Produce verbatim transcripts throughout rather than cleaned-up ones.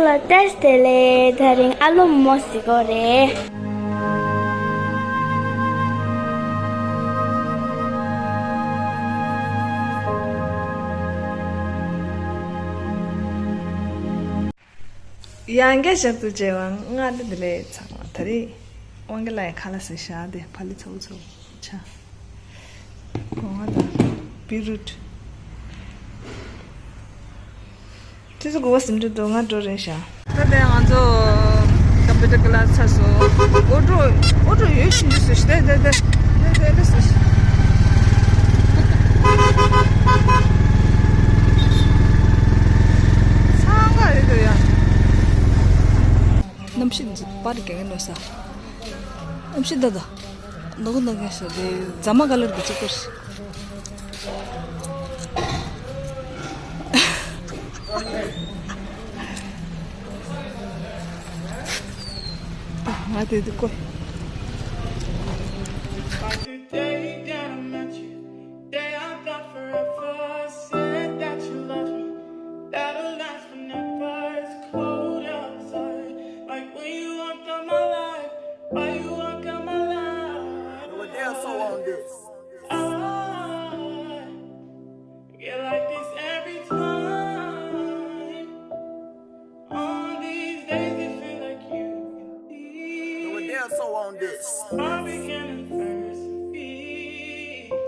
བཀྲ་ཤིས་བདེ་ལེགས། དེ་རིང་ཨ་ལོ་མོ་ཟེར་གོ་རེད། ཡང་བསྐྱར་ཞབས་ཏུ་མཇལ་བ་ལྔ་བདེ་ལེགས་ཚང་མ། དེ་རིང་དབང་རྒྱལ་ལགས་ཡང་ཁ་ལག་ཟ་བཞག་དེ་ཕ་ལི་ཚ་བོ་ཚོ་ཆ། གོང་ང་དང་བི་རུ་ཊི། དུས་ཚོད་དགུ་པ་ཟིན་འགྲོ་འདུག་ང་འགྲོ་རན་ཤག་ད་ལྟ་ང་ཚོ་ཀམ་པུ་ཊར་ཀི་ལ་སི་ཚར་སོང་། ཨོ་ཊོ་ཨོ་ཊོ་ཡོད་ཤིན་ཏུ་སུ་ཞིག་དེ་དེ་དེ་དེ་དེ་དེ་སུ་ཞིག་ཚང་ག་རེད་འདུག་ཡ། གནམ་གཤིས་འདི་ཚོ་པར་རྒྱག་གི་ནོ་ས། གནམ་གཤིས་ད་ད། ནོག་ནོག་ཡ་ཤ་དེ་རྫ་མ་ག་ལེར་གི་ཅིག་པར། ང་དེ་དུ་ཀོ། Day that I met you, day I thought forever. Said that you love me, that'll last forever. It's cold outside, like when you walked out my life. Why you walk out my life? We'll dance on this. I get like this every time. On these days it feel like you can see. We'll dance on this. Our beginning first.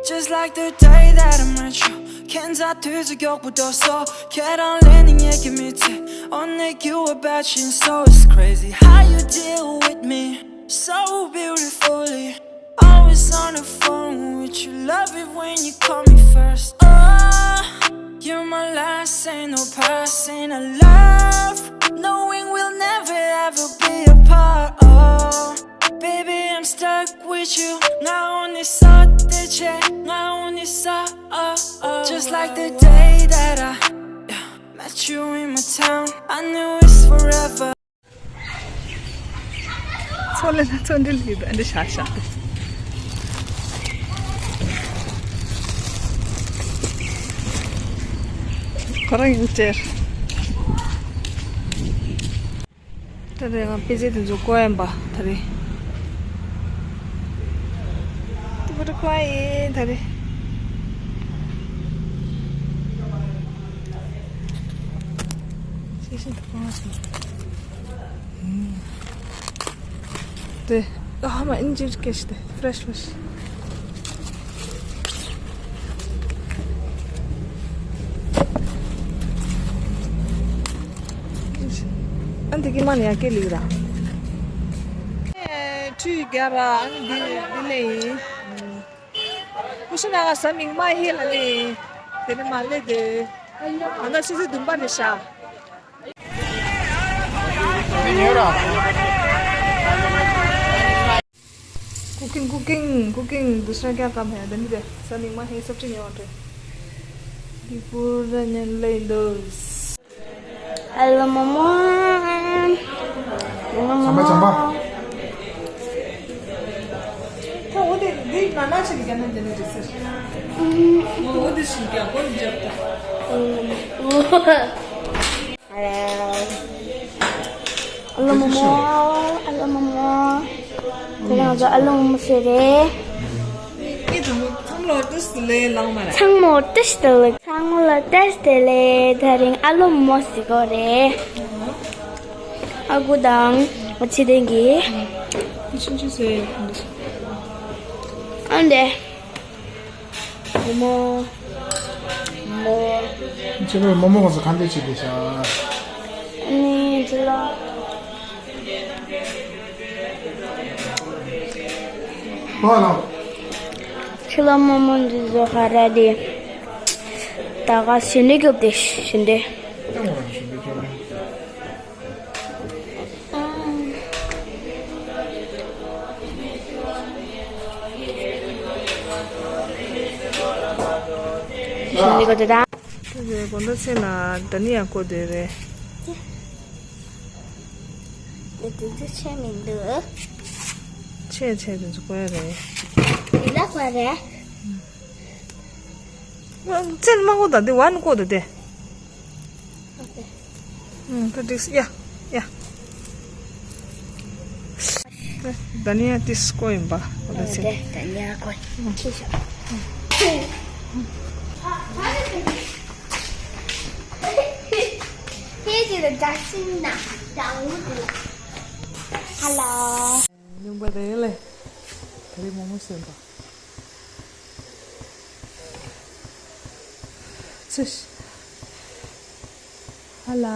Just like the day that I met you. ken za tu zu gyok bu do so. Ket on learning ye kimi te. On ne you about you so it's crazy how you deal with me. So beautifully. Always on the phone with you. Love it when you call me first. Oh, you're my last, ain't no passing a love. Knowing we'll never ever be apart. Oh, baby, I'm stuck with you. Nga only saw the check. Nga only saw. Oh, oh. Just like the day that I, yeah, met you in my town. I knew it's forever. ཚོ་ལེ་ན་ཚོ་འདི་ལི་འདི་ཤ་ཤ་ཁོ་རང་ཡིན་ཅེར། ད་རེས་ང་པེ་ཙེ་དེ་ཚོ་བཀོག་ཡིན་པ་ད་རེས། དུ་བ་རུ་བཀོག་ཡིན་ད་རེས། ཤེས་ཤེས་དུ་བཀོག་ཡིན། དེ། ཨ་མ་ཨིན་ཇིར་སྐད་ཤི་དེ་ཕྲེཤ་ཕྲེཤ། ཨ་འདི་གི་མ་ནི་ཡང་སྐད་ལིག་ར། ཁྲུས་རྒྱ་ར་ཨ་ནི་འདི་འདི་ལེ་ཡིན། ཀུ་ཤུ་ན་ག་ས་མིང་མ་ཧེ་ལ་ལེ་ཡིན། དེ་ནི་མ་ལེ་དེ། ང་ད་ཆུ་ཚོད་བདུན་པ་རེད་ཤག cooking cooking cooking दूसरा क्या काम है धनी दे। सर निमा है सब चीज यहाँ पे। दीपुर ने ले दो। हेलो मम्मा। चंबा चंबा। वो दे दे नाना चली जाना देने जैसे। वो दे सुन क्या कौन जब तक। ཨ་ལོ་མོ་མོ། ཨ་ལོ་མོ་མོ། དེ་རིང་ང་ཚོ་ཨ་ལོ་མོ་མོ་ཟེར་རེད། ཚང་མ་བཀྲ་ཤིས་བདེ་ལེགས། ཚང་མ་བཀྲ་ཤིས་བདེ་ལེགས། དེ་རིང་ཨ་ལོ་མོ་མོ་ཟེར་གོ་རེད། ཨ་ཁུ་དང་ང་ཚེ་བརྟན་གྱིས། ཨ་འདྲེ། མོ་མོ། མོ། ཁྱེད་རང་མོ་མོ་ག་ས་ག་འདྲ་བྱེད་དེ་ཤག་ཨ་ནི་ཁྱེད་ལ། ཁྱེད་ལ་མོ་མོ་འདི་བཟོ་ག་ར་དེ། ད་ག་ཞི་འདྲེ་རྒྱོབ་དེ་ཞི་འདྲེ། ཞུ་ནི་གོ་དེ་དང་། དེ་དགོང་དག་ཚེ་ན་ད་ནི་ཡང་གོ་དེ་རེད། དེ་དུས་ཚོད་ཆད་མི་འདུག་ཆད་ཆད་དེ་ཚོ་གོ་ཡ་རེད། དེ་ལ་གོ་རེད། ཚེ་ན་མ་གོ་ད་དེ་ཝན་གོ་ད་དེ། ཨོ་ཁེ། ཨུམ། ད་འགྲིག་སོང་ཡ། ཡ། ད་ནི་ཡ་ཏིས་ཀོ་ཡིན་པ། འོ་ད་ཚེ། ད་ནི་ཡ་ཀོ། ཁྱེད་ཤོག་ཁྱེད་ཀྱི་ལ་འདྲ་ཤིང་ན་འདྲ་བོ་འདུག་ཧ་ལོ། སྨྱོན་པ་རེད་ལེ། ད་རེས་མོག་མོག་སོན་པ། ཚེ། ཧ་ལ།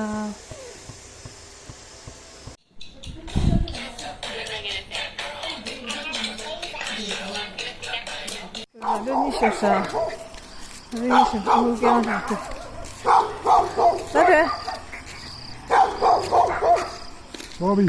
ལ་ལོ་གཉིས་ཤོར་ཤག་ལོ་གཉིས་ཤོར་ཤག་ཨོ་ཀེ་ཨོ་ཀེ། ད་རེད། Bobby.